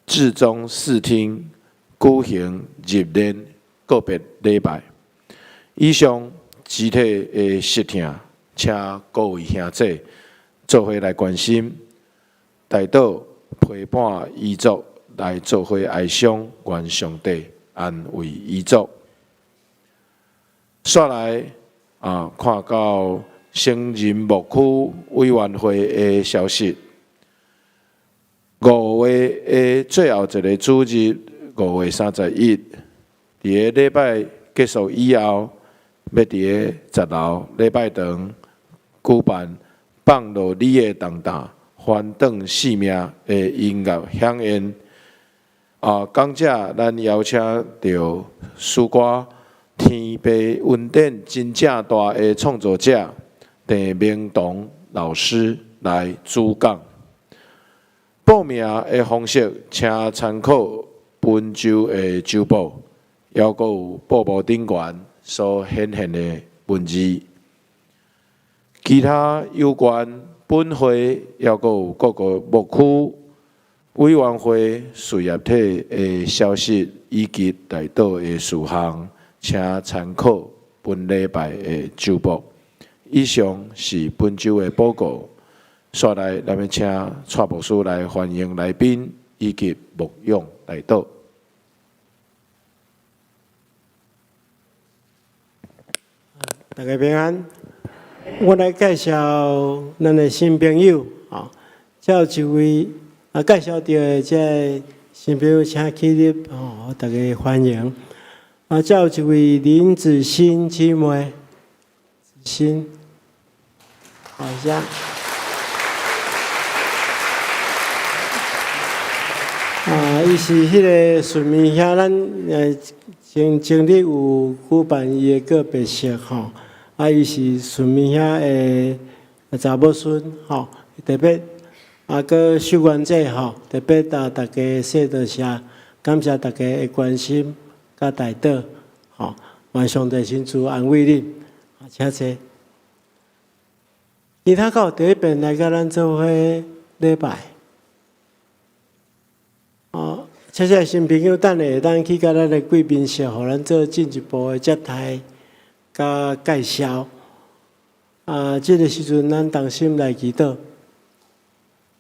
至中四廳舉行入殮告別禮拜。以上肢體的失疼，請各位兄姊做伙來關心，代禱陪伴遺族來做伙哀傷，願上帝安慰遺族。煞來啊，看到成人牧區委員會的消息，五月的最後一个主日，5月31，佇个禮拜結束以後，欲佇个10樓禮拜堂舉辦放落你的重擔，翻轉生命的音樂饗宴。啊，講者咱邀請著詩歌天父恩典真正大的創作者鄭明堂老師來主講。報名的方式，請參考本週的週報，猶閣有報幕頂懸所顯現的文字。其他有關本會，猶閣有各個牧區委員會事業體的消息以及代禱的事項，請參考本禮拜的週報。以上是本週的報告。煞來，咱欲請蔡牧師來歡迎來賓以及牧養代禱。大家平安。我來介紹咱的新朋友，吼，這有一位啊，介紹著的這个新朋友，請起立，吼，大家歡迎。啊，這有一位林子欣姊妹，子欣，好像。啊，伊是彼个順民兄，咱前前日有舉辦伊的告別式吼。啊，伊是順民兄的查某孫吼，特別啊，閣受願者吼，特別甲大家說多謝，感謝大家的關心佮代禱吼，願上帝親自安慰恁，請坐。其他敢有第一遍來佮咱做伙禮拜？哦，這些新朋友等下會當去佮咱的貴賓室，予咱做進一步的接待佮介紹。啊，這个時陣咱同心來祈禱。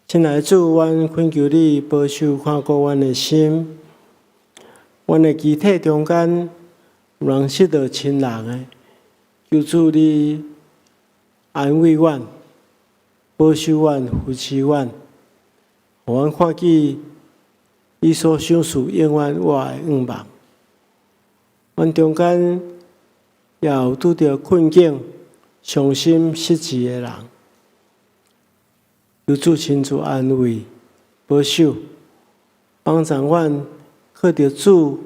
親愛的主，阮懇求你保守看顧阮的心，阮的肢體中間有人失落親人的，求主你安慰阮，保守阮，扶持阮，予阮看見你所賞賜永遠活的願望。阮中間也有拄著困境、傷心失志的人，求主親自安慰、保守，幫助阮靠著主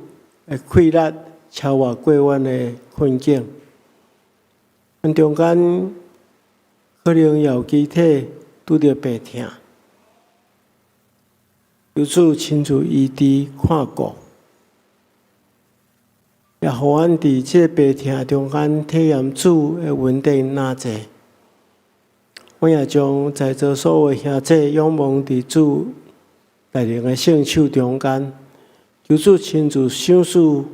的氣力，超越過阮的困境。阮中間可能也有肢體拄著病痛，求主親自醫治看顧，也予阮佇這个病痛中間體驗主的恩典若濟。阮也將在座所有兄弟仰望佇主大能的聖手中間，求主親自賞賜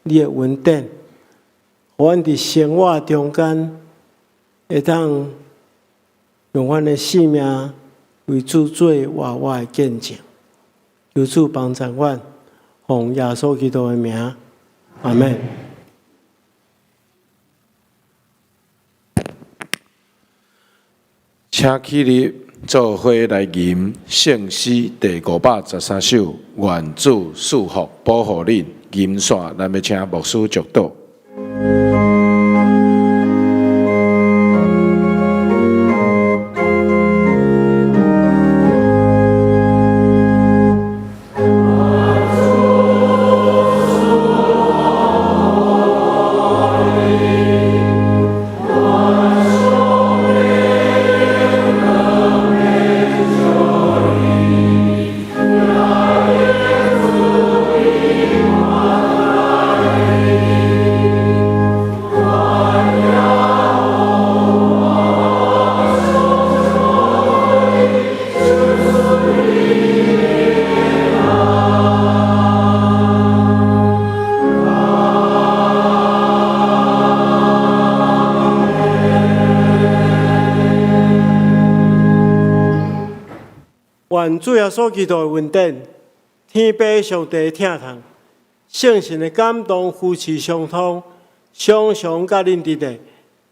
你的恩典，予阮佇生活中間會當用阮的性命為主做活活的見證。求主幫助阮，奉耶穌基督的名，阿們。請起立，做伙來吟聖詩第513首，願主賜福保護恁。吟煞，咱欲請牧師祝禱。願主耶穌基督的恩典、天父上帝的疼痛、聖神的感動、扶持相通，常常佮恁佇咧，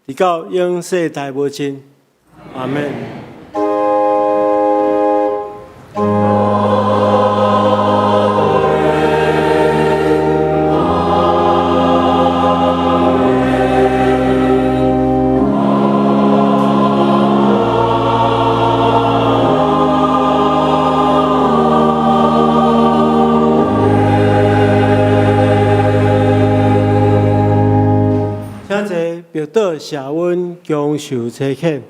直到永世代無盡。阿們。請坐，默禱謝阮恭受差遣。